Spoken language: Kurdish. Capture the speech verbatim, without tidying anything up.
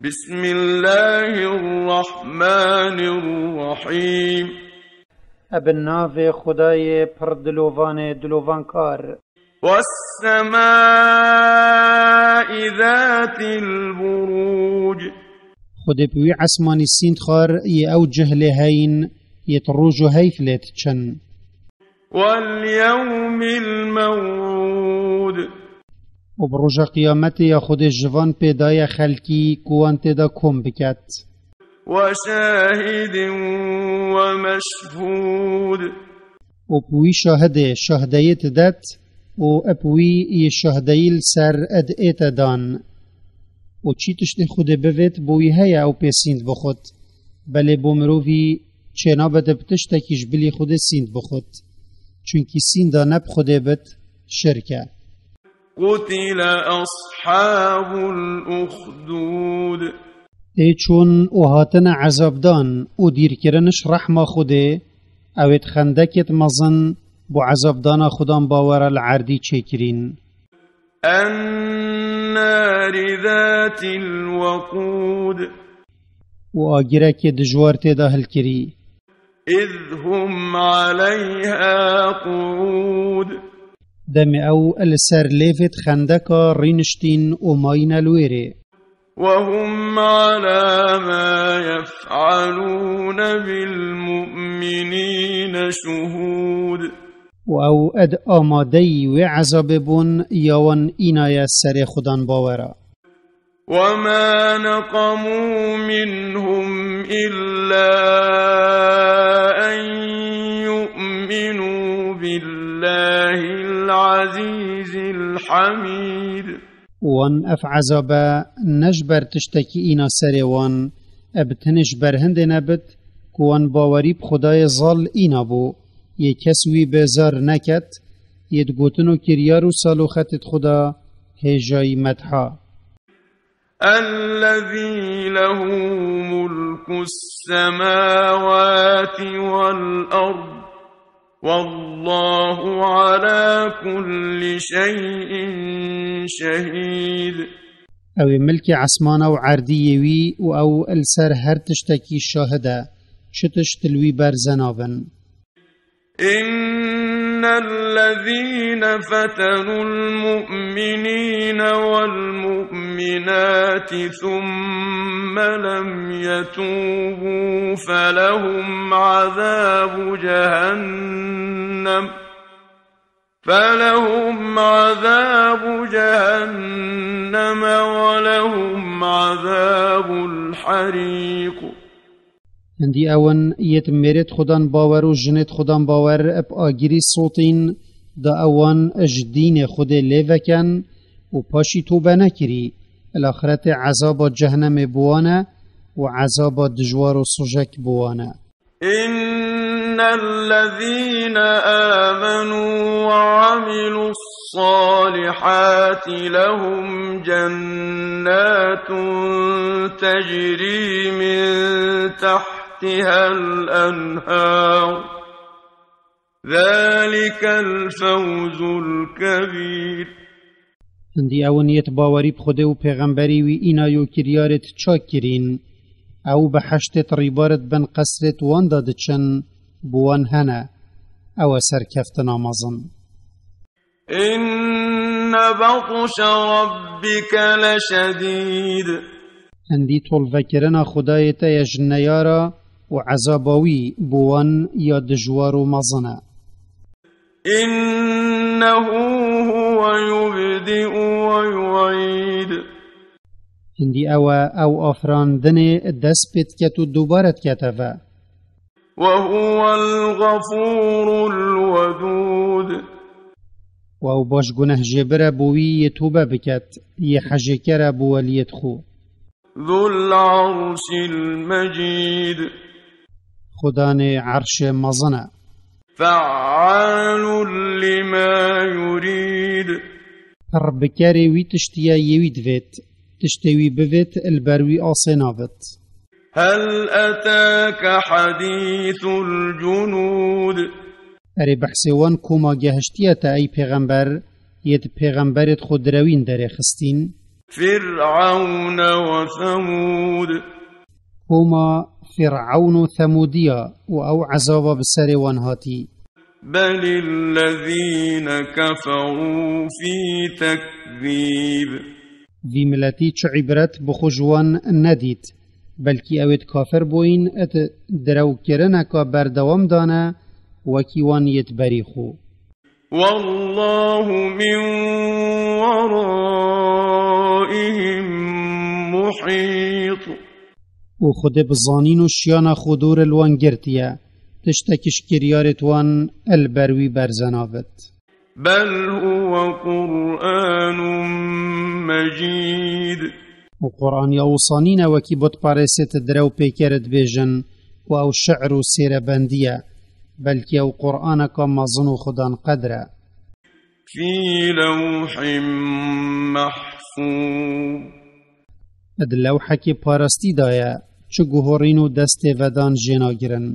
بسم الله الرحمن الرحيم. Ebe navê Xwedayê pir dilovanê dilovankar. والسماء ذات البروج. Xwedê bi wî esmanî sînd xwar yê ew cihlê heyn yê di roj û heyf lê diçin. واليوم الموعود. Û bi roja qiyametê ya Xwedê ji van pê daye xelkî ku wan tê de kom biket. وشاهد ومشهود. Û bi wî şahidê, şahdeyê didet û bi wî yê şahdeyî li ser ed ête dan. Û çi tiştê Xwedê bivêt, bo wî heye ew pê sînd bixwit. Belê bo mirovî çênabe de bi tiştekî ji bilî Xwedê sînd bixwit. Çunkî sînda ne bi Xwedê bit, şirk e. قتل أصحاب الأخدود. Ê çûn û hatine ezabdan û dîrkiriniş rehma Xwedê, ew ê di xendekêt mezin bo ezabdana Xudan bawera li erdî çêkirîn. النار ذات الوقود. Û agirekê dijwar tê de hilkirî. إذ هم عليها قعود. Demê ew li ser lêvêt xendeka rîniştîn û mayîne li wêrê. وهم على ما يفعلون بالمؤمنين شهود. Û ew ed amadeyî wê ezabê bûn ya wan înaye serê Xudan bawera. وما نقموا منهم إلا أن يؤمنوا بالله العزيز الحميد. Wan ev ezabe ne ji ber tiştekî îna serê wan, e bi tenê ji ber hindê nebit ku wan bawerî bi Xwedayê zal îna bû, yê kes wî bêzar neket, yê di gotin û kiryar û saloxetê di Xweda hêjayî medha. الذي له ملك السماوات والأرض والله على كل شيء شهيد. Ew ê milkê esmana û erdî yê wî û ew li ser her tiştekî şahid e, çi tişt li wî berze nabin. إن الذين فتنوا المؤمنين والمؤمنات ثم لم يتوبوا فلهم عذاب جهنم، فلهم عذاب جهنم ولهم عذاب الحريق. Hindî ew in yêt mêrêt Xudan bawer û jinêt Xudan bawer bi agirî sotîn, da ewan ji dînê Xwedê lê veken û paşî tobe nekirî, li axretê ezaba cehnemê bi wan e û ezaba dijwar û sojek bi wan e. إن الذين آمنوا وعملوا الصالحات لهم جنات تجري من تحتها الأنهار، ذلك الفوز الكبير. Hindî ew in yêt bawerî bi Xwedê û pêxemberî wî îna yo kiryarêt çak kirîn. Ew bi heştêt rîbarêt bin qesrêt wan de diçin, bi wan hene. Ew e serkeftina mezin. إن بطش ربك لشديد. Hindî tolvekirina Xwedayê te ye ji neyara û ezaba wî bi wan ya dijwar û mezin e. إنه هو يبدئ ويعيد. Hindî ew e, ew afirandinê dest pê diket û dubare dikete ve. وهو الغفور الودود. Û ew baş gunehjêbir e bo wî yê tobe biket, yê hejêker e bo weliyêt xwe. ذو العرش المجيد. Xudanê erşê mezin e. فعال لما يريد. Pir bikerê wî tiştî ye yê wî divêt. Tiştê wî bivêt, li ber wî asê navêt. هل أتاك حديث الجنود. Erê behsê wan koma gehiştiye te ey pêxember, yê di pêxemberêt xwe direwîn derê xistîn. فرعون وثمود. Koma Fîr'ewn û Themûdiya û ew ezaba bi serê wan hatî. بل الذين كفروا في تكذيب. Vî miletî çi îbret bi xwe ji wan nedît, belkî ew êd kafir bûyîn êd direwkirineka berdewam dane wekî wan yêd berî xwe. والله من ورائهم محيط. Û Xwedê bi zanîn û şiyana xwe dûr li wan girtiye, tiştekî ji kiryarêd wan el ber wî berze nabit. بل هو قرآن مجيد. Û Qur'an ya wisa nîne wekî butperêsêd direw pêker dibêjin ku ew şi'r û sêrebendî ye, belkî ew Qur'aneka mezin û xudan qedr e. في لوح محفوظ. Di lewhekê parastî de ye, çi guhorîn û destê vedan jê nagirin.